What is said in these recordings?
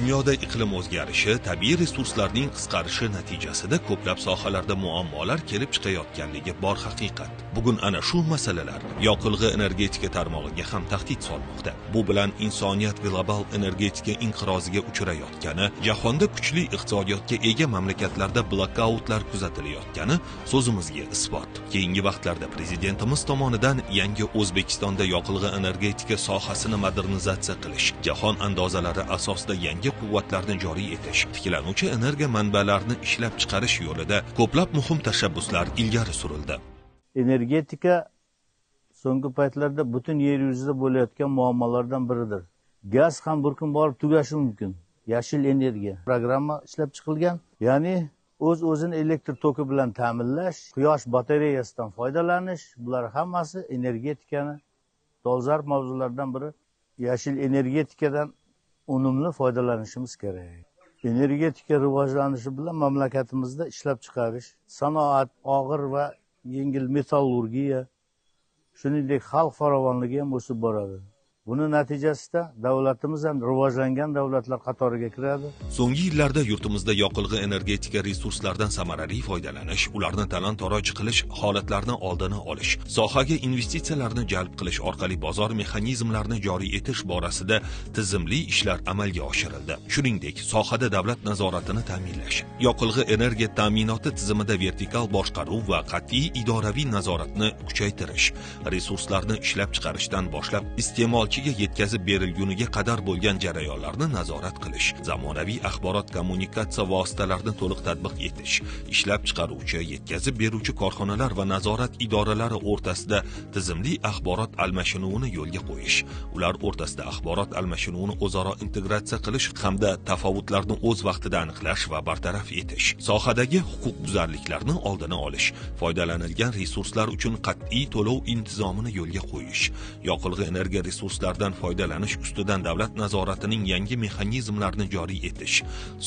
Dunyoda iqlim o'zgarishi, tabiiy resurslarning qisqarishi natijasida ko'plab sohalarda muammolar kelib chiqayotganligi bor haqiqat. Bugun ana shu masalalar yoqilg'i energetika tarmog'iga ham tahdid solmoqda. Bu bilan insoniyat global energetika inqiroziga uchrayotgani, jahonda kuchli iqtisodiyotga ega mamlakatlarda blokkautlar kuzatilayotgani so'zimizga isbot. Keyingi vaqtlarda prezidentimiz tomonidan yangi O'zbekistonda yoqilg'i energetika sohasini modernizatsiya qilish, jahon andozalari asosida yangi quvvatlarni joriy etish, tiklanuvchi energiya manbalarini ishlab chiqarish yo'lida ko'plab muhim tashabbuslar ilgari surildi. Energetika so'nggi paytlarda butun yer yuzida bo'layotgan muammolardan biridir. Gaz ham bir kun borib tugashi mumkin. Yashil energiya programma ishlab chiqilgan, ya'ni o'z-o'zini elektr toki bilan ta'minlash, quyosh batareyasidan foydalanish, bular hammasi energetikani dolzarb mavzulardan biri. Yashil energetikadan unumli foydalanishimiz kerak. Energetika rivojlanishi bilan mamlakatimizda ishlab chiqarish, sanoat, og'ir va yengil metallurgiya, shuningdek xalq farovonligi ham o'sib boradi. Buni natijasida davlatimiz ham rivojlangan davlatlar qatoriga kiradi. So'nggi yillarda yurtimizda yoqilg'i energetika resurslaridan samarali foydalanish, ularni talon-toroj qilish holatlarini oldini olish, sohaga investitsiyalarni jalb qilish orqali bozor mexanizmlarini joriy etish borasida tizimli ishlar amalga oshirildi. Shuningdek, sohada davlat nazoratini ta'minlash, yoqilg'i energiya ta'minoti tizimida vertikal boshqaruv va qat'iy idoraviy nazoratni kuchaytirish, resurslarni ishlab chiqarishdan boshlab iste'molchi yetkazib berilguniga qadar bo'lgan jarayonlarni nazorat qilish, zamonaviy axborot kommunikatsiya vositalarini to'liq tatbiq etish, ishlab chiqaruvchi, yetkazib beruvchi korxonalar va nazorat idoralari o'rtasida tizimli axborot almashinuvini yo'lga qo'yish, ular o'rtasida axborot almashinuvini o'zaro integratsiya qilish hamda tafovutlarni o'z vaqtida aniqlash va bartaraf etish, sohadagi huquqbuzarliklarni oldini olish, foydalanilgan resurslar uchun qat'iy to'lov intizomini yo'lga qo'yish, yoqilg'i energiya resurslari foydalanish ustidan davlat nazoratining yangi mexanizmlarini joriy etish,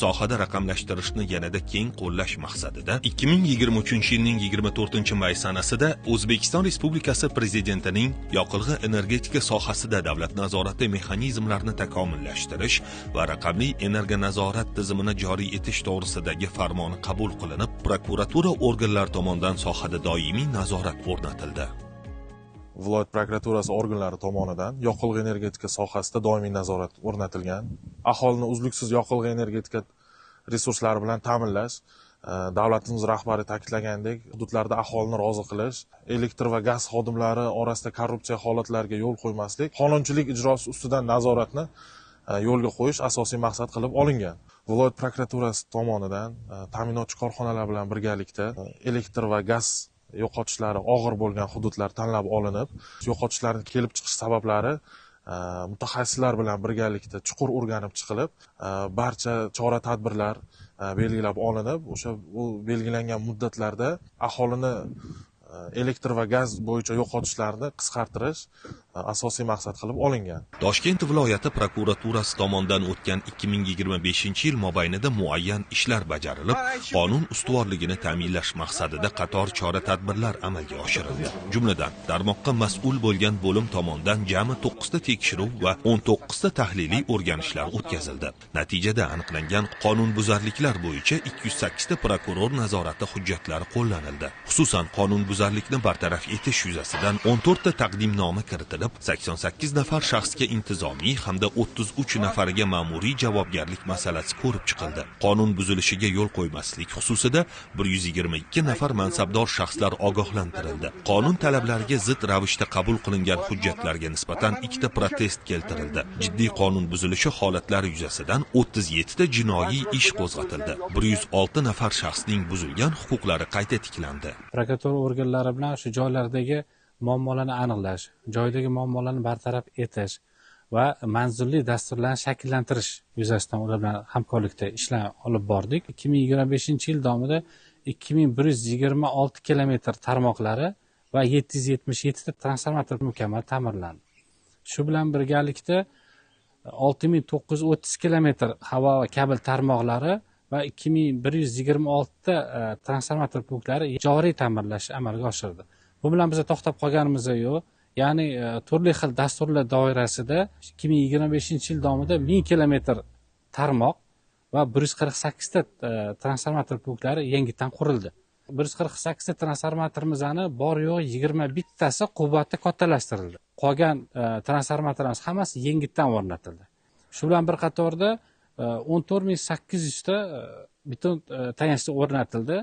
sohada raqamlashtirishni yanada keng qo'llash maqsadida 2023-yilning 24-may sanasida O'zbekiston Respublikasi Prezidentining yoqilg'i energetika sohasida davlat nazorati mexanizmlarini takomillashtirish va raqamli energiya nazorat tizimini joriy etish to'g'risidagi farmoni qabul qilinib, prokuratura organlari tomonidan sohada doimiy nazorat o'rnatildi. Viloyat prokuraturasi organlari tomonidan yoqilg'i energetika sohasida doimiy nazorat o'rnatilgan. Aholini uzluksiz yoqilg'i energetika resurslari bilan ta'minlash, davlatimiz rahbari ta'kidlagandek, hududlarda aholini rozi qilish, elektr va gaz xodimlari orasida korrupsiya holatlariga yo'l qo'ymaslik, qonunchilik ijrosi ustidan nazoratni yo'lga qo'yish asosiy maqsad qilib olingan. Viloyat prokuraturasi tomonidan ta'minotchi korxonalar bilan birgalikda elektr va gaz yo'qotishlari og'ir bo'lgan hududlar tanlab olinib, yo'qotishlarning kelib chiqish sabablari mutaxassislar bilan birgalikda chuqur o'rganib chiqilib, barcha chora-tadbirlar belgilab olinib, o'sha u belgilangan muddatlarda aholini elektr va gaz bo'yicha yo'qotishlarni qisqartirish asosiy maqsad qilib olingan. Toshkent viloyati prokuraturasi tomonidan o'tgan 2025-yil mobaynida muayyan ishlar bajarilib, qonun ustuvorligini ta'minlash maqsadida qator chora-tadbirlar amalga oshirildi. Jumladan, tarmoqqa mas'ul bo'lgan bo'lim tomonidan jami 9 ta tekshiruv va 19 ta tahliliy o'rganishlar o'tkazildi. Natijada aniqlangan qonunbuzarliklar bo'yicha 208 ta prokuror nazorati hujjatlari qo'llanildi. Xususan, qonunbuzarlikni bartaraf etish yuzasidan 14 ta taqdimnoma kiritilib, 88 nafar shaxsga intizomiy hamda 33 nafariga ma'muriy javobgarlik masalasi ko'rib chiqildi. Qonun buzilishiga yo'l qo'ymaslik xususida 122 nafar mansabdor shaxslar ogohlantirildi. Qonun talablariga zid ravishda qabul qilingan hujjatlarga nisbatan 2 ta protest keltirildi. Jiddiy qonun buzilishi holatlari yuzasidan 37 ta jinoiy ish qo'zg'atildi. 106 nafar shaxsning buzilgan huquqlari qayta tiklandi. Prokuratura organlari bilan shu joylardagi muammolarni aniqlash, joydagi muammolarni bartaraf etish va manzilli dasturlarni shakllantirish yuzasidan ular bilan hamkorlikda ishlar olib bordik. 2025-yil davomida 2126 kilometr tarmoqlari va 777 ta transformator mukammal ta'mirlandi. Shu bilan birgalikda 6930 kilometr havo va kabel tarmoqlari va 2126 ta transformator punktlari joriy ta'mirlash amalga oshirildi. Bu bilan biz to'xtab qolganimiz yo'q. Ya'ni turli xil dasturlar doirasida 2025-yil davomida 1000 kilometr tarmoq va 148 ta transformator punktlari yangitdan qurildi. 148 ta transformatorimizni bor yo'g'i 21 tasi quvvati kattalashtirildi. Qolgan transformatorlarimiz hammasi yangitdan o'rnatildi. Shu bilan bir qatorda 14800 ta butun tayanchli o'rnatildi.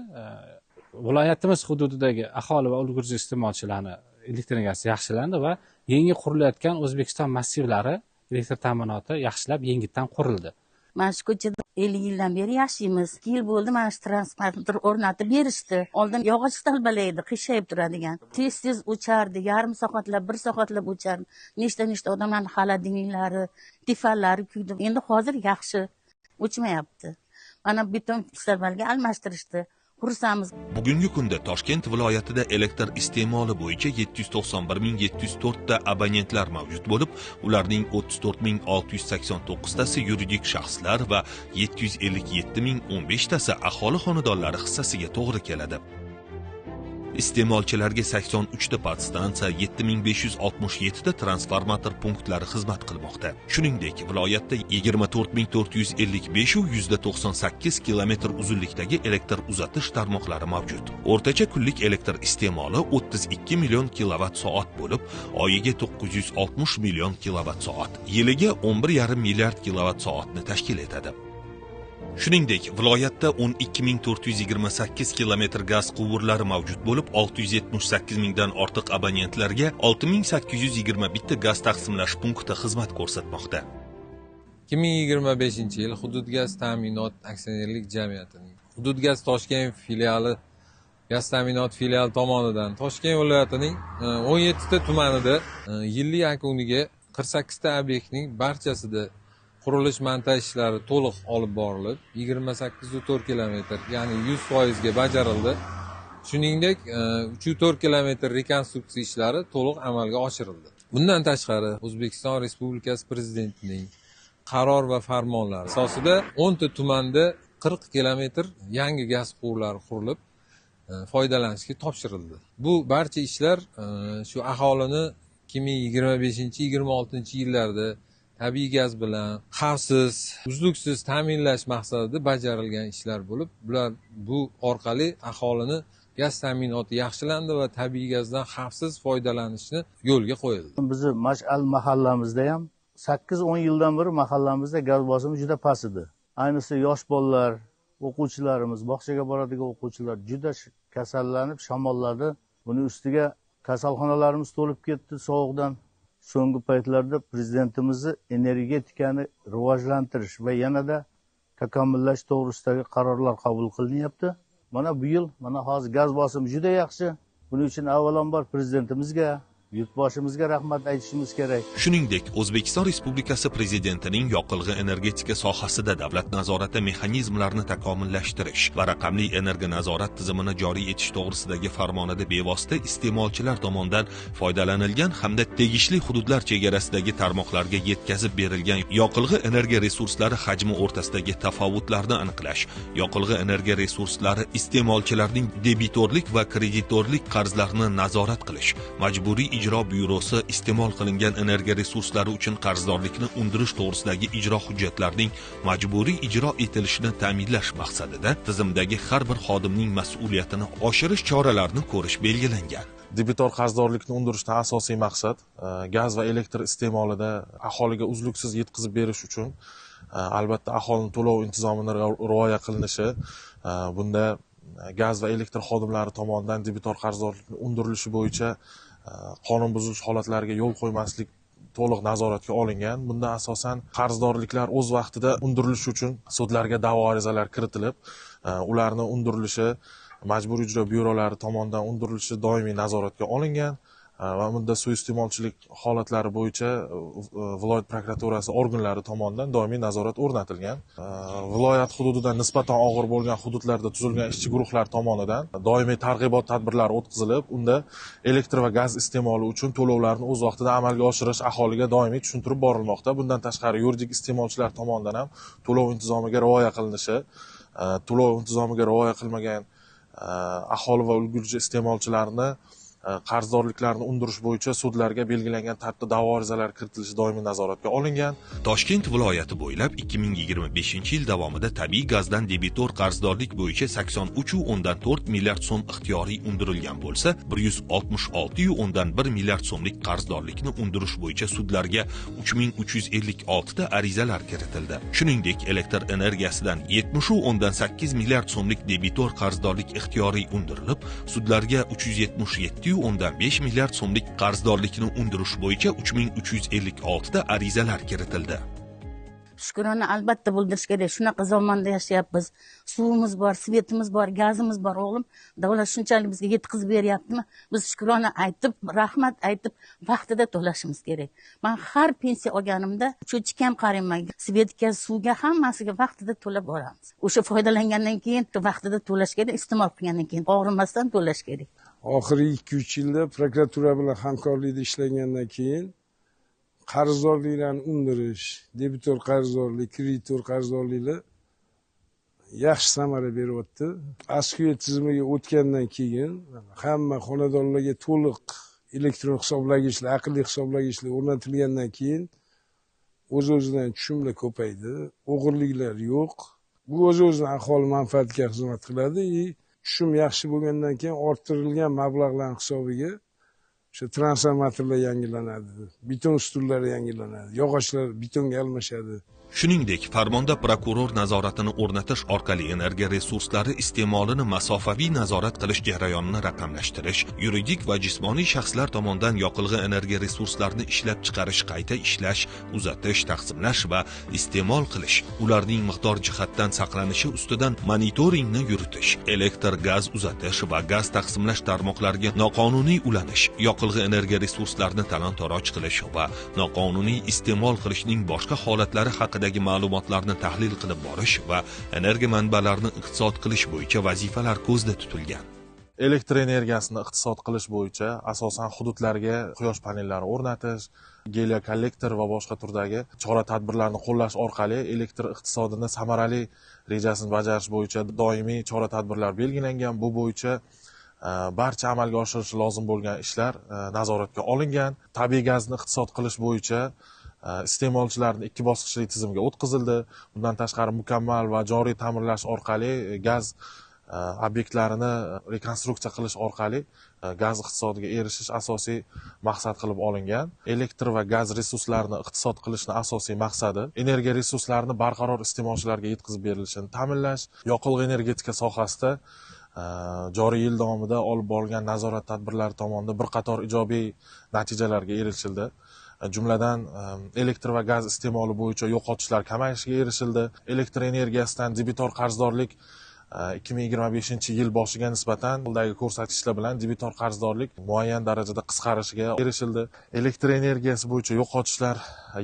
Viloyatimiz hududidagi aholi va ulgurji iste'molchilarni elektr energiyasi yaxshilandi va yangi qurilayotgan O'zbekiston massivlari elektr ta'minoti yaxshilab yangitdan qurildi. Mana shu ko'chada 50 yildan beri yashaymiz. 2 yil bo'ldi mana shu transformator o'rnatib berishdi. Oldin yog'och talbalar edi, qiyshayib turadigan. Tez-tez o'chardi, yarim soatlab, 1 soatlab o'chardi. Nechta-nechta odamlarning xolodilniklari, tifallari kuydi. Endi hozir yaxshi, o'chmayapti. Mana beton stolbalarga almashtirishdi. Xursandmiz. Bugungi kunda Toshkent viloyatida elektr iste'moli bo'yicha 791704 ta abonentlar mavjud bo'lib, ularning 34689 tasi yuridik shaxslar va 757015 tasi aholi xonadonlari hissasiga to'g'ri keladi. Iste'molchilarga 83 ta podstansiya, 7567 ta transformator punktlari xizmat qilmoqda. Shuningdek, viloyatda 24455,98 kilometr uzunlikdagi elektr uzatish tarmoqlari mavjud. O'rtacha kunlik elektr iste'moli 32 million kilovat soat bo'lib, oyiga 960 million kilovat soat, yiliga 11,5 milliard kilovat soatni tashkil etadi. Shuningdek, viloyatda 12428 kilometr gaz quvurlari mavjud bo'lib, 678 mingdan ortiq abonentlarga 6821 ta gaz taqsimlash punkti xizmat ko'rsatmoqda. 2025-yil Hududgaz ta'minot aksionerlik jamiyatining Hududgaz Toshkent filiali gaz ta'minot filiali tomonidan Toshkent viloyatining 17 ta tumanida yillik yakuniga 48 ta obyektning barchasida qurilish montaj ishlari to'liq olib borilib, 28,4 kilometr, ya'ni 100% ga bajarildi. Shuningdek, 3,4 kilometr rekonstruksiya ishlari to'liq amalga oshirildi. Bundan tashqari, O'zbekiston Respublikasi Prezidentining qaror va farmonlari asosida 10 ta tumanda 40 kilometr yangi gaz quvurlari qurilib, foydalanishga topshirildi. Bu barcha ishlar shu aholini 2025-26 yillarda tabiiy gaz bilan xavfsiz, uzluksiz ta'minlash maqsadida bajarilgan ishlar bo'lib, bular bu orqali aholini gaz ta'minoti yaxshilandi va tabiiy gazdan xavfsiz foydalanishni yo'lga qo'yildi. Bizni Mash'al mahallamizda ham 8-10 yildan beri mahallamizda gaz bosimi juda past edi. Ayniqsa yosh bolalar, o'quvchilarimiz, bog'chaga boradigan o'quvchilar juda kasallanib shamolladi. Buning ustiga kasalxonalarimiz to'lib ketdi sovuqdan. So'nggi paytlarda prezidentimizni energetikani rivojlantirish va yanada takomillash to'g'risidagi qarorlar qabul qilinyapti. Mana bu yil, mana hozir gaz bosimi juda yaxshi. Buning uchun avvalambor prezidentimizga, yurtboshimizga rahmat aytishimiz kerak. Shuningdek, O'zbekiston Respublikasi Prezidentining yoqilg'i energetika sohasida davlat nazorati mexanizmlarini takomillashtirish va raqamli energo nazorat tizimini joriy etish to'g'risidagi farmonida bevosita iste'molchilar tomonidan foydalanilgan hamda tegishli hududlar chegarasidagi tarmoqlarga yetkazib berilgan yoqilg'i energiya resurslari hajmi o'rtasidagi tafovutlarni aniqlash, yoqilg'i energiya resurslari iste'molchilarning debitorlik va kreditorlik qarzlarini nazorat qilish, majburiy ijro byurosi iste'mol qilingan energiya resurslari uchun qarzdorlikni undirish to'g'risidagi ijro hujjatlarining majburiy ijro etilishini ta'minlash maqsadida tizimdagi har bir xodimning mas'uliyatini oshirish choralarini ko'rish belgilangan. Debitor qarzdorlikni undirishdan asosiy maqsad gaz va elektr iste'molida aholiga uzluksiz yetkazib berish uchun albatta aholining to'lov intizomini rioya qilinishi, bunda gaz va elektr xodimlari tomonidan debitor qarzdorlikni undirilishi bo'yicha qonun buzilish holatlariga yo'l qo'ymaslik to'liq nazoratga olingan. Bunda asosan qarzdorliklar o'z vaqtida undirilishi uchun sudlarga da'vo arizalar kiritilib, ularni undirilishi majburiy ijro byurolari tomonidan undirilishi doimiy nazoratga olingan va bunda suiiste'molchilik holatlari bo'yicha viloyat prokuraturasi organlari tomonidan doimiy nazorat o'rnatilgan. Viloyat hududida nisbatan og'ir bo'lgan hududlarda tuzilgan ishchi guruhlar tomonidan doimiy targ'ibot tadbirlari o'tkazilib, unda elektr va gaz iste'moli uchun to'lovlarni o'z vaqtida amalga oshirish aholiga doimiy tushuntirib borilmoqda. Bundan tashqari yuridik iste'molchilar tomonidan ham to'lov intizomiga rioya qilinishi, to'lov intizomiga rioya qilmagan aholi va ulgurji iste'molchilarni Qarzdorliklarni undirish bo'yicha sudlarga belgilangan tartibda da'vo arizalari kiritilishi doimiy nazoratga olingan. Toshkent viloyati bo'ylab 2025-yil davomida tabiiy gazdan debitor qarzdorlik bo'yicha 83,4 milliard so'm ixtiyoriy undirilgan bo'lsa, 166,1 milliard so'mlik qarzdorlikni undirish bo'yicha sudlarga 3356 ta arizalar kiritildi. Shuningdek, elektr energiyasidan 70,8 milliard so'mlik debitor qarzdorlik ixtiyoriy undirilib, sudlarga 377,5 milliard so'mlik qarzdorlikni undirish bo'yicha 3356 ta arizalar kiritildi. Shukrona albatta bildirish kerak. Shunaqa zamonda yashayapmiz. Suvimiz bor, svetimiz bor, gazimiz bor, o'g'lim. Davlat shunchalik bizga yetkazib beryaptimi? Biz shukrona aytib, rahmat aytib, vaqtida to'lashimiz kerak. Men har pensiya olganimda cho'chikam qarayman. Svetga, suvga hammasiga vaqtida to'lab boramiz. O'sha foydalangandan keyin vaqtida to'lash kerak, iste'mol qilgandan keyin og'rimasdan to'lash kerak. Oxirgi 2-3 yilda prokuratura bilan hamkorlikda ishlagandan keyin qarzdorliklarni undirish, debitor qarzdorlik, kreditor qarzdorliklar yaxshi samara beryapti. ASQE tizimiga o'tgandan keyin hamma xonadonlarga to'liq elektron hisoblagichlar, aqlli hisoblagichlar o'rnatilgandan keyin o'z-o'zidan tushumlar ko'paydi, o'g'irliklar yo'q. Bu o'z-o'zidan aholi manfaatiga xizmat qiladi. Tushum yaxshi bo'lgandan keyin orttirilgan mablag'lar hisobiga o'sha transformatorlar yangilanadi, beton ustunlari yangilanadi, yog'ochlar betonga almashadi. Shuningdek, farmonda prokuror nazoratini o'rnatish orqali energiya resurslari iste'molini masofaviy nazorat qilish jarayonini raqamlashtirish, yuridik va jismoniy shaxslar tomonidan yoqilg'i energiya resurslarini ishlab chiqarish, qayta ishlash, uzatish, taqsimlash va iste'mol qilish, ularning miqdor jihatdan saqlanishi ustidan monitoringni yuritish, elektr, gaz uzatish va gaz taqsimlash tarmoqlariga noqonuniy ulanish, yoqilg'i energiya resurslarini talon-taroj qilish va noqonuniy iste'mol qilishning boshqa holatlari haqida ma'lumotlarni tahlil qilib borish va energiya manbalarini iqtisod qilish bo'yicha vazifalar ko'zda tutilgan. Elektr energiyasini iqtisod qilish bo'yicha asosan hududlarga quyosh panellari o'rnatish, geliokollektor va boshqa turdagi chora-tadbirlarni qo'llash orqali elektr iqtisodini samarali rejasini bajarish bo'yicha doimiy chora-tadbirlar belgilangan. Bu bo'yicha barcha amalga oshirilishi lozim bo'lgan ishlar nazoratga olingan. Tabiiy gazni iqtisod qilish bo'yicha iste'molchilarni 2 bosqichli tizimga o'tkazildi. Bundan tashqari mukammal va joriy ta'mirlash orqali gaz obyektlarini rekonstruksiya qilish orqali gaz iqtisodiga erishish asosiy maqsad qilib olingan. Elektr va gaz resurslarini iqtisod qilishning asosiy maqsadi energiya resurslarini barqaror iste'molchilarga yetkazib berilishini ta'minlash, yoqilg'i energetika sohasida joriy yil davomida olib borilgan nazorat tadbirlari tomonidan bir qator ijobiy natijalarga erishildi. Jumladan, elektr va gaz iste'moli bo'yicha yo'qotishlar kamayishiga erishildi. Elektr energiyasidan debitor qarzdorlik 2025-yil boshiga nisbatan yildagi ko'rsatkichlar bilan debitor qarzdorlik muayyan darajada qisqarishiga erishildi. Elektr energiyasi bo'yicha yo'qotishlar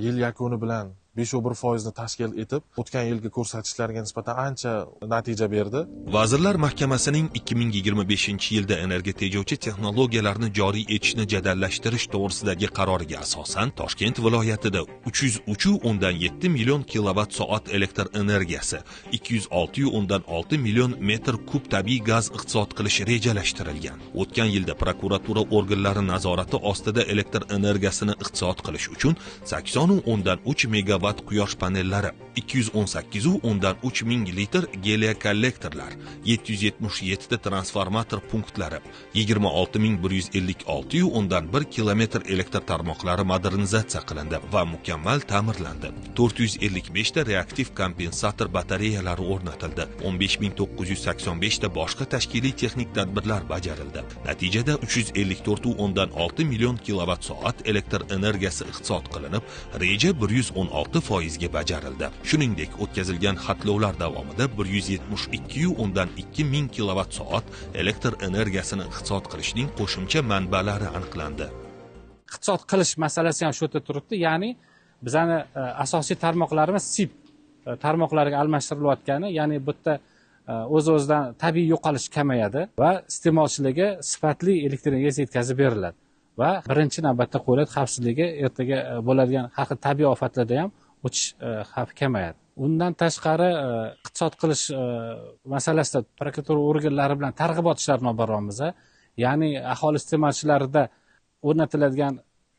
yil yakuni bilan 5,1% ni tashkil etib, o'tgan yilgi ko'rsatkichlarga nisbatan ancha natija berdi. Vazirlar Mahkamasining 2025-yilda energiya tejovchi texnologiyalarni joriy etishni jadallashtirish to'g'risidagi qaroriga asosan Toshkent viloyatida 303,7 million kilovat soat elektr energiyasi, 206,6 million metr kub tabiiy gaz iqtisod qilish rejalashtirilgan. O'tgan yilda prokuratura organlari nazorati ostida elektr energiyasini iqtisod qilish uchun 80,3 megawatt quyosh panellari, 218,3 ming litr geliokollektorlar, 777 ta transformator punktlari, 26156,1 kilometr elektr tarmoqlari modernizatsiya qilindi va mukammal ta'mirlandi. 455 ta reaktiv kompensator batareyalari o'rnatildi. 15985 ta boshqa tashkiliy texnik tadbirlar bajarildi. Natijada 354,6 million kilovat soat elektr energiyasi iqtisod qilinib, reja 116% ga bajarildi. Shuningdek, o'tkazilgan xatlovlar davomida 172,2 ming kilovat soat elektr energiyasini iqtisod qilishning qo'shimcha manbalari aniqlandi. Iqtisod qilish masalasi ham shu yerda turibdi, ya'ni bizani asosiy tarmoqlarimiz SIP tarmoqlariga almashtirilayotgani, ya'ni bu yerda o'z-o'zidan tabiiy yo'qolish kamayadi va iste'molchilarga sifatli elektr energiyasi yetkazib beriladi va birinchi navbatda qo'yiladi xavfsizligi, ertaga bo'ladigan har xil tabiiy ofatlarda ham o'tish xavfi kamayadi. Undan tashqari iqtisod qilish masalasida prokuratura organlari bilan targ'ibot ishlarini olib boryapmiz. Ya'ni aholi iste'molchilarida o'rnatiladigan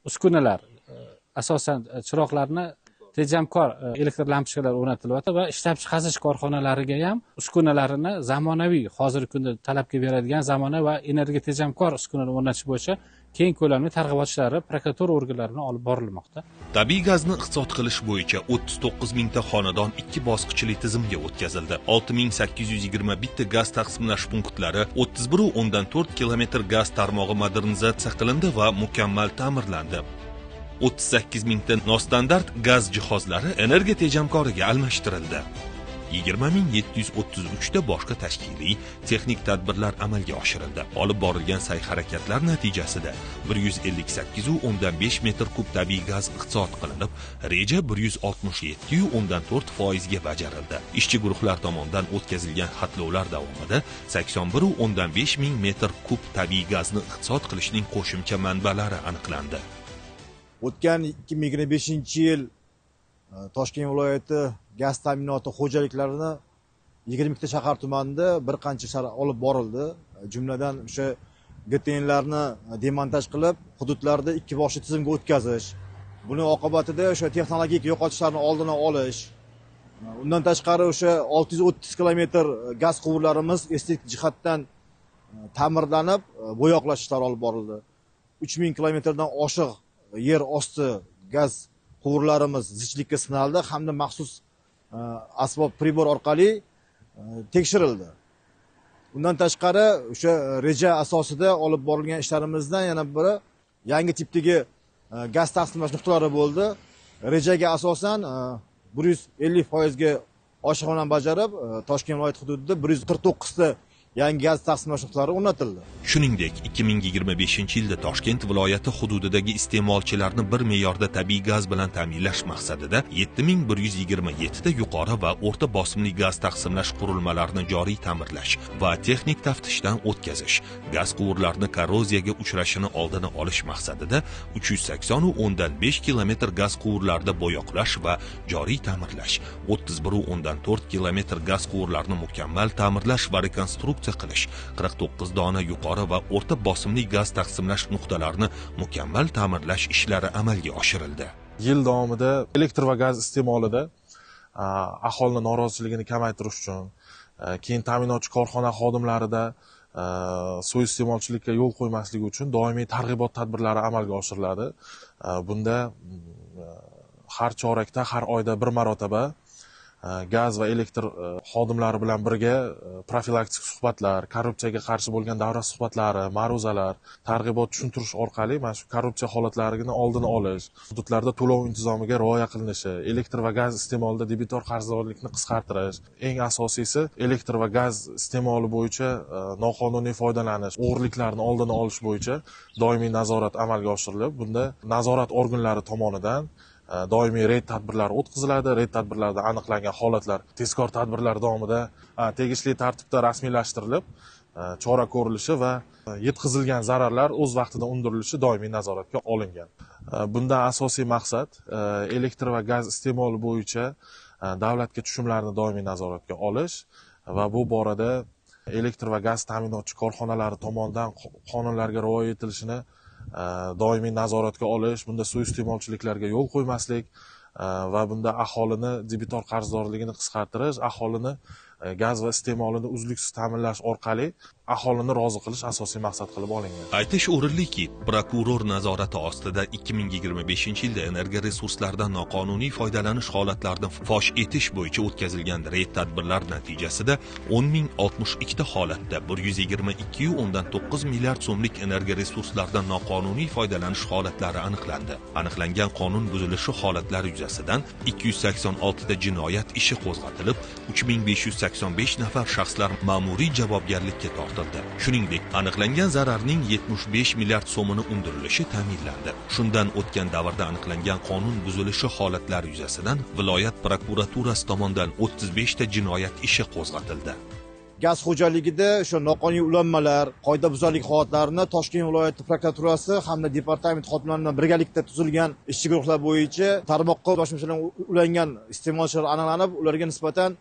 uskunalar, asosan chiroqlarni tejamkor elektr lampochkalar o'rnatilyapti va ishlab chiqarish korxonalariga ham uskunalarini zamonaviy, hozirgi kunda talabga beradigan zamonaviy va energiya tejamkor uskunalar o'rnatish bo'yicha keng ko'lamli targ'ibot ishlari prokuratura organlari bilan olib borilmoqda. Tabiiy gazni iqtisod qilish bo'yicha 39 mingta xonadon 2 bosqichli tizimga o'tkazildi. 6821 ta gaz taqsimlash punktlari, 31,4 kilometr gaz tarmog'i modernizatsiya qilindi va mukammal ta'mirlandi. 38 mingta nostandart gaz jihozlari energiya tejamkoriga almashtirildi. 20 733 ta boshqa tashkiliy texnik tadbirlar amalga oshirildi. Olib borilgan sa'y-harakatlar natijasida 158,5 metr kub tabiiy gaz iqtisod qilinib, reja 167,4 foizga bajarildi. Ishchi guruhlar tomonidan o'tkazilgan xatlovlar davomida 81,5 ming metr kub tabiiy gazni iqtisod qilishning qo'shimcha manbalari aniqlandi. O'tgan 2025 yil Toshkent viloyati gaz ta'minoti xo'jaliklarini 22 ta shahar tumanida bir qancha ishlar olib borildi. Jumladan, o'sha GTNlarni demontaj qilib, hududlarda ikki boshli tizimga o'tkazish, buni oqibatida o'sha texnologik yo'qotishlarni oldini olish, undan tashqari o'sha 630 kilometr gaz quvurlarimiz estetik jihatdan ta'mirlanib, bo'yoqlash ishlari olib borildi. 3000 kilometrdan oshiq yer osti gaz quvurlarimiz zichlikka sinaldi hamda maxsus asbob pribor orqali tekshirildi. Undan tashqari, o'sha reja asosida olib borilgan ishlarimizdan yana biri yangi tipdagi gaz taqsimlash nuqtalari bo'ldi. Rejaga asosan 150 foizga oshiq bilan bajarib, Toshkent viloyati hududida 149 ta yangi gaz taqsimlash nuqtalari o'rnatildi. Shuningdek, 2025 yilda Toshkent viloyati hududidagi iste'molchilarni bir me'yorda tabiiy gaz bilan ta'minlash maqsadida 7127 ta yuqori va o'rta bosimli gaz taqsimlash qurilmalarini joriy ta'mirlash va texnik taftishdan o'tkazish, gaz quvurlarini korroziyaga uchrashini oldini olish maqsadida 380,5 kilometr gaz quvurlarida bo'yoqlash va joriy ta'mirlash, 31,4 kilometr gaz quvurlarini mukammal ta'mirlash va rekonstruksiya qilish, 49 dona yuqori va o'rta bosimli gaz taqsimlash nuqtalarini mukammal ta'mirlash ishlari amalga oshirildi. Yil davomida elektr va gaz iste'molida aholini noroziligini kamaytirish uchun, keyin ta'minotchi korxona xodimlarida suiiste'molchilikka yo'l qo'ymasligi uchun doimiy targ'ibot tadbirlari amalga oshiriladi. Bunda har chorakda, har oyda bir marotaba gaz va elektr xodimlari bilan birga profilaktik suhbatlar, korrupsiyaga qarshi bo'lgan davra suhbatlari, ma'ruzalar, targ'ibot, tushuntirish orqali mana shu korrupsiya holatlarini oldini olish, hududlarda to'lov intizomiga rioya qilinishi, elektr va gaz iste'molida debitor qarzdorlikni qisqartirish, eng asosiysi, elektr va gaz iste'moli bo'yicha noqonuniy foydalanish, o'g'irliklarni oldini olish bo'yicha doimiy nazorat amalga oshirilib, bunda nazorat organlari tomonidan doimiy reyd tadbirlari o'tkaziladi. Reyd tadbirlarida aniqlangan holatlar tezkor tadbirlar davomida tegishli tartibda rasmiylashtirilib, chora ko'rilishi va yetkazilgan zararlar o'z vaqtida undirilishi doimiy nazoratga olingan. Bundan asosiy maqsad elektr va gaz iste'moli bo'yicha davlatga tushumlarni doimiy nazoratga olish va bu borada elektr va gaz ta'minotchi korxonalari tomonidan qonunlarga rioya etilishini doimiy nazoratga olish, bunda suiiste'molchiliklarga yo'l qo'ymaslik va bunda aholini debitor qarzdorligini qisqartirish, aholini gaz va iste'molini uzluksiz ta'minlash orqali aholini rozi qilish asosiy maqsad qilib olingan. Aytish o'rinliki, prokuror nazorati ostida 2025 yilda energoresurslardan noqonuniy foydalanish holatlarini fosh etish bo'yicha o'tkazilgan reyd tadbirlar natijasida 10 062 ta holatda 122,9 milliard so'mlik energoresurslardan noqonuniy foydalanish holatlari aniqlandi. Aniqlangan qonun buzilishi holatlari yuzasidan 286 ta jinoyat ishi qo'zg'atilib, 3585 nafar shaxslar ma'muriy javobgarlikka tortildi. Shuningdek, aniqlangan zararning 75 milliard so'mini undirilishi ta'minlandi. Shundan o'tgan davrda aniqlangan qonun buzilishi holatlari yuzasidan viloyat prokuraturasi tomonidan 35 ta jinoyat ishi qo'zg'atildi. Gaz xo'jaligida o'sha noqonuniy ulanmalar, qoidabuzarlik holatlarini Toshkent viloyati prokuraturasi hamda departament xodimlari bilan birgalikda tuzilgan ishchi guruhlar bo'yicha tarmoqqa bilan ulangan iste'molchilar aniqlanib, ularga nisbatan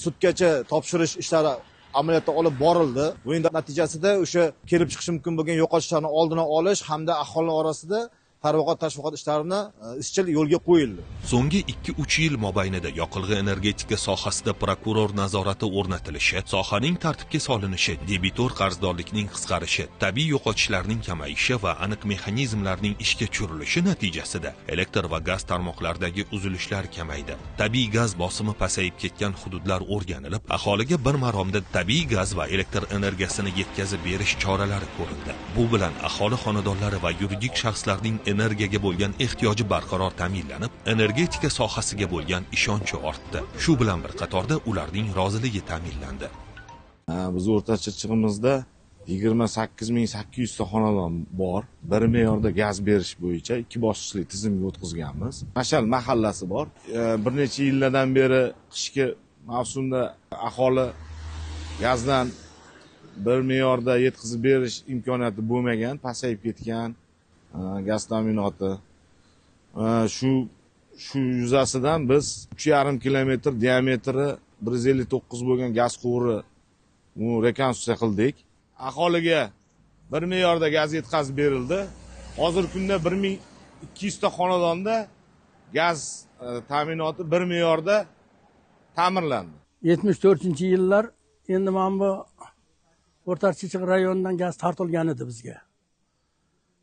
sudgacha topshirish ishlari amaliyotda olib borildi. Buning natijasida o'sha kelib chiqishi mumkin bo'lgan yo'qotishlarni oldini olish hamda aholi orasida targ'ibot tashviqot ishlarini izchil yo'lga qo'yildi. So'nggi 2-3 yil mobaynida yoqilg'i energetika sohasida prokuror nazorati o'rnatilishi, sohaning tartibga solinishi, debitor qarzdorlikning qisqarishi, tabiiy yo'qotishlarning kamayishi va aniq mexanizmlarning ishga tushirilishi natijasida elektr va gaz tarmoqlaridagi uzilishlar kamaydi. Tabiiy gaz bosimi pasayib ketgan hududlar o'rganilib, aholiga bir maromda tabiiy gaz va elektr energiyasini yetkazib berish choralari ko'rildi. Bu bilan aholi xonadonlari va yuridik shaxslarning energiyaga bo'lgan ehtiyoji barqaror ta'minlanib, energetika sohasiga bo'lgan ishonchi ortdi. Shu bilan bir qatorda ularning roziligi ta'minlandi. Biz o'rtacha Chirchiqimizda 28 800 ta xonadon bor. Bir me'yorda gaz berish bo'yicha ikki bosqichli tizimga o'tkazganmiz. Mashal mahallasi bor. Bir necha yillardan beri qishki mavsumda aholi gazdan bir me'yorda yetkazib berish imkoniyati bo'lmagan, pasayib ketgan gaz ta'minoti. Shu yuzasidan biz 3,5 kilometr diametri 159 bo'lgan gaz quvuri rekonstruksiya qildik. Aholiga bir me'yorda gaz yetkazib berildi. Hozirgi kunda 1200 ta xonadonda gaz ta'minoti bir me'yorda ta'mirlandi. 74-yillar endi mana bu O'rta Chirchiq rayonidan gaz tortilgan edi bizga.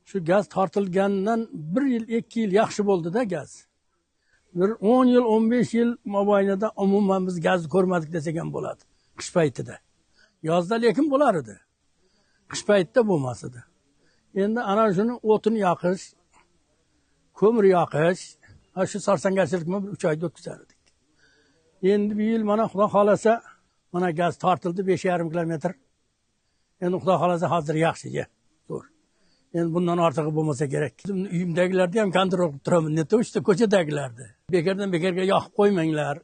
Shu gaz tortilgandan 1 yil, 2 yil yaxshi bo'ldi-da gaz. Bir 10 yil, 15 yil mobaynida umuman biz gazni ko'rmadik desak ham bo'ladi qish paytida. Yozda lekin bo'lar edi. Qish paytida bo'lmas edi. Endi ana shuni o'tin yoqish, ko'mir yoqish, shu sarsongarchilik bilan bir 3 oyda o'tkazar edik. Endi bu yil mana Xudo xolasa mana gaz tortildi 5,5 kilometr. Endi Xudo xolasa hozir yaxshi, zo'r. Endi bundan ortig'i bo'lmasa kerak. Uyimdagilarni ham kontrol qilib turaman, ne to'shda ko'chadagilarni. Bekardan bekarga yoqib qo'ymanglar,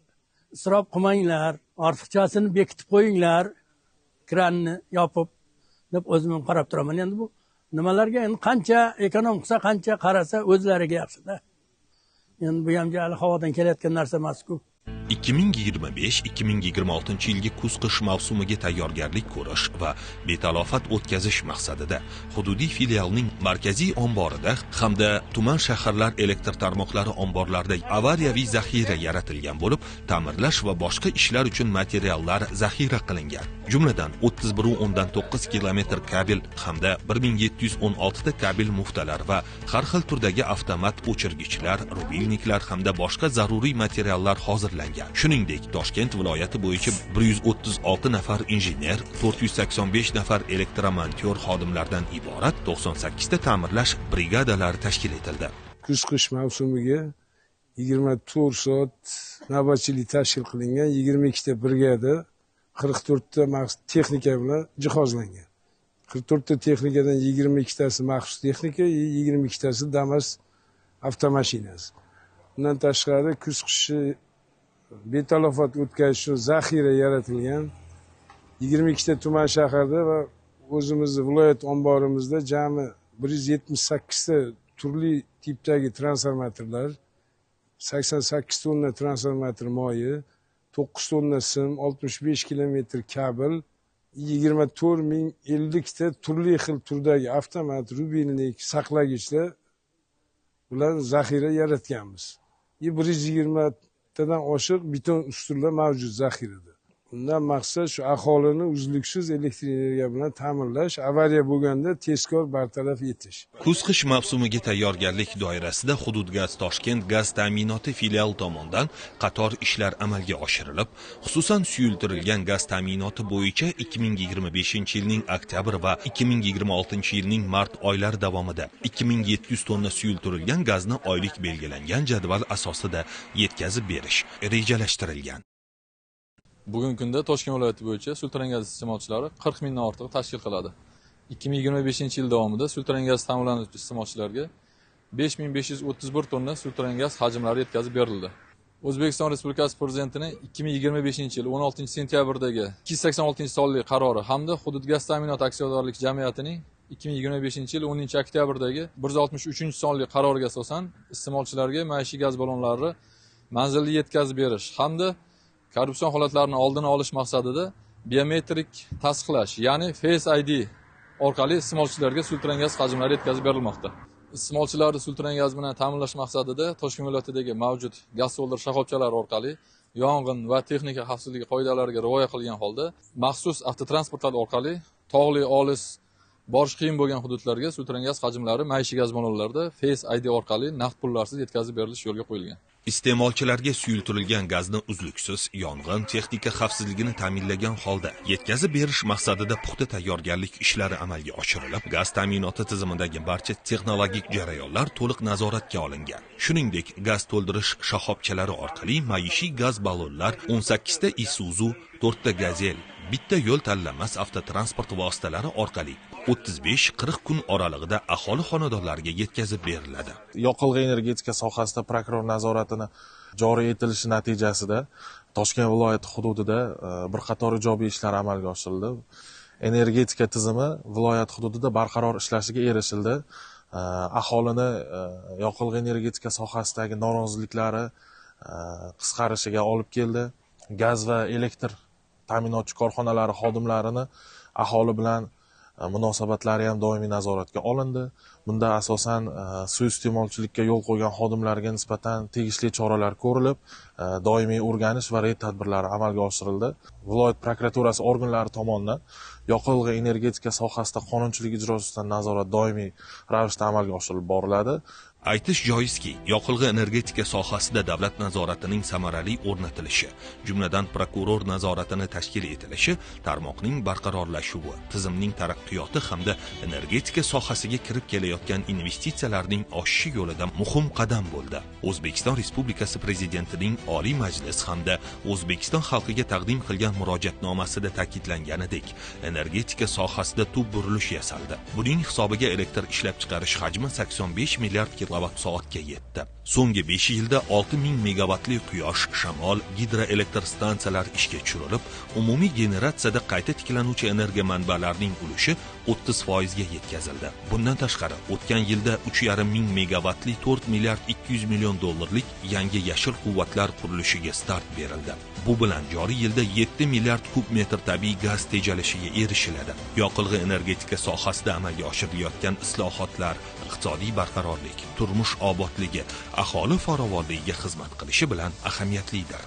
isrof qilmanglar, ortiqchasini bekitib qo'yinglar, kranni yopib deb o'zim ham qarab turaman. Endi bu nimalarga endi qancha ekonom qilsa, qancha qarasa o'zlariga yaxshi-da. Endi bu ham hali havodan kelayotgan narsa emas-ku. 2025-2026 yilgi kuz-qish mavsumiga tayyorgarlik ko'rish va betalofat o'tkazish maqsadida hududiy filialning markaziy omborida hamda tuman shaharlar elektr tarmoqlari omborlarida avariyaviy zaxira yaratilgan bo'lib, ta'mirlash va boshqa ishlar uchun materiallar zaxira qilingan. Jumladan 31,9 kilometr kabel hamda 1716 ta kabel muftalar va har xil turdagi avtomat o'chirgichlar, rubilniklar hamda boshqa zaruriy materiallar hozirlangan. Shuningdek, Toshkent viloyati bo'yicha 136 nafar injener, 485 nafar elektromontyor xodimlardan iborat 98 ta ta'mirlash brigadalari tashkil etildi. Kuz-qish mavsumiga 24 soat navbatchilik tashkil qilingan, 22 ta brigada, 44 ta maxsus texnika bilan jihozlangan. 44 ta texnikadan 22 tasi maxsus texnika, 22 tasi Damas avtomashinasi. Bundan tashqari kuz-qishi betalofat o'tkazish uchun zaxira yaratilgan. 22 ta tuman shaharda va o'zimizni viloyat omborimizda jami 178 ta turli tipdagi transformatorlar, 88 tonna transformator moyi, 9 tonna sim, 65 kilometr kabel, 24 050 ta turli xil turdagi avtomat, rubilnik, saqlagichlar bilan zaxira yaratganmiz. 120 tadan oshiq beton ustunlar mavjud zaxirada. Undan maqsad shu aholini uzluksiz elektr energiya bilan ta'minlash, avariya bo'lganda tezkor bartaraf etish. Kuz-qish mavsumiga tayyorgarlik doirasida Hududgaz Toshkent gaz ta'minoti filial tomonidan qator ishlar amalga oshirilib, xususan suyultirilgan gaz ta'minoti bo'yicha 2025-yilning oktyabr va 2026-yilning mart oylari davomida 2700 tonna suyultirilgan gazni oylik belgilangan jadval asosida yetkazib berish rejalashtirilgan. Bugungi kunda Toshkent viloyati bo'yicha suyultirilgan gaz iste'molchilari 40 mingdan ortiq tashkil qiladi. 2025-yil davomida suyultirilgan gaz ta'minlanuvchi iste'molchilarga 5531 tonna suyultirilgan gaz hajmlari yetkazib berildi. O'zbekiston Respublikasi Prezidentining 2025-yil 16 sentyabrdagi 286-sonli qarori hamda Hududgaz ta'minot aksiyadorlik jamiyatining 2025-yil 10 oktyabrdagi 163-sonli qaroriga asosan iste'molchilarga maishiy gaz ballonlari manzilli yetkazib berish hamda korrupsion holatlarni oldini olish maqsadida biometrik tasdiqlash, ya'ni Face ID orqali iste'molchilarga suyultirilgan gaz hajmlari yetkazib berilmoqda. Iste'molchilarni suyultirilgan gaz bilan ta'minlash maqsadida Toshkent viloyatidagi mavjud gaz to'ldirish shoxobchalari orqali yong'in va texnika xavfsizligi qoidalariga rioya qilgan holda maxsus avtotransportlar orqali tog'li, olis, borish qiyin bo'lgan hududlarga suyultirilgan gaz hajmlari maishiy gaz ballonlarida Face ID orqali naqd pullarsiz yetkazib berilish yo'lga qo'yilgan. Iste'molchilarga suyultirilgan gazni uzluksiz, yong'in, texnika xavfsizligini ta'minlagan holda yetkazib berish maqsadida puxta tayyorgarlik ishlari amalga oshirilib, gaz ta'minoti tizimidagi barcha texnologik jarayonlar to'liq nazoratga olingan. Shuningdek, gaz to'ldirish shoxobchalari orqali maishiy gaz ballonlar 18 ta Isuzu, 4 ta Gazel, bitta yo'l tanlamas avtotransport vositalari orqali 35-40 kun oralig'ida aholi xonadonlariga yetkazib beriladi. Yoqilg'i energetika sohasida prokuror nazoratini joriy etilishi natijasida Toshkent viloyati hududida bir qator ijobiy ishlar amalga oshirildi. Energetika tizimi viloyat hududida barqaror ishlashiga erishildi. Aholini yoqilg'i energetika sohasidagi noroziliklari qisqarishiga olib keldi. Gaz va elektr ta'minotchi korxonalari xodimlarini aholi bilan munosabatlari ham doimiy nazoratga olindi. Bunda asosan suiiste'molchilikka yo'l qo'ygan xodimlarga nisbatan tegishli choralar ko'rilib, doimiy o'rganish va reyd tadbirlari amalga oshirildi. Viloyat prokuraturasi organlari tomonidan yoqilg'i energetika sohasida qonunchilik ijrosidan nazorat doimiy ravishda amalga oshirilib boriladi. Aytish joizki, yoqilg'i energetika sohasida davlat nazoratining samarali o'rnatilishi, jumladan prokuror nazoratini tashkil etilishi tarmoqning barqarorlashuvi, tizimning taraqqiyoti hamda energetika sohasiga kirib kelayotgan investitsiyalarning oshishi yo'lida muhim qadam bo'ldi. O'zbekiston Respublikasi Prezidentining Oliy Majlis hamda O'zbekiston xalqiga taqdim qilgan murojaatnomasida ta'kidlanganidek, energetika sohasida tub burilish yasaldi. Buning hisobiga elektr ishlab chiqarish hajmi 85 milliard kilovat soatga yetdi. So'nggi 5 yilda 6000 megavatli quyosh, shamol, gidroelektr stansiyalar ishga tushirilib, umumiy generatsiyada qayta tiklanuvchi energiya manbalarining ulushi 30% ga yetkazildi. Bundan tashqari, o'tgan yilda 3,5 ming megavatli 4 milliard 200 million dollarlik yangi yashil quvvatlar qurilishiga start berildi. Bu bilan joriy yilda 7 milliard kub metr tabiiy gaz tejalishiga erishiladi. Yoqilg'i energetika sohasida amalga oshirilayotgan islohotlar iqtisodiy barqarorlik, turmush obodligi, aholi farovonligiga xizmat qilishi bilan ahamiyatlidir.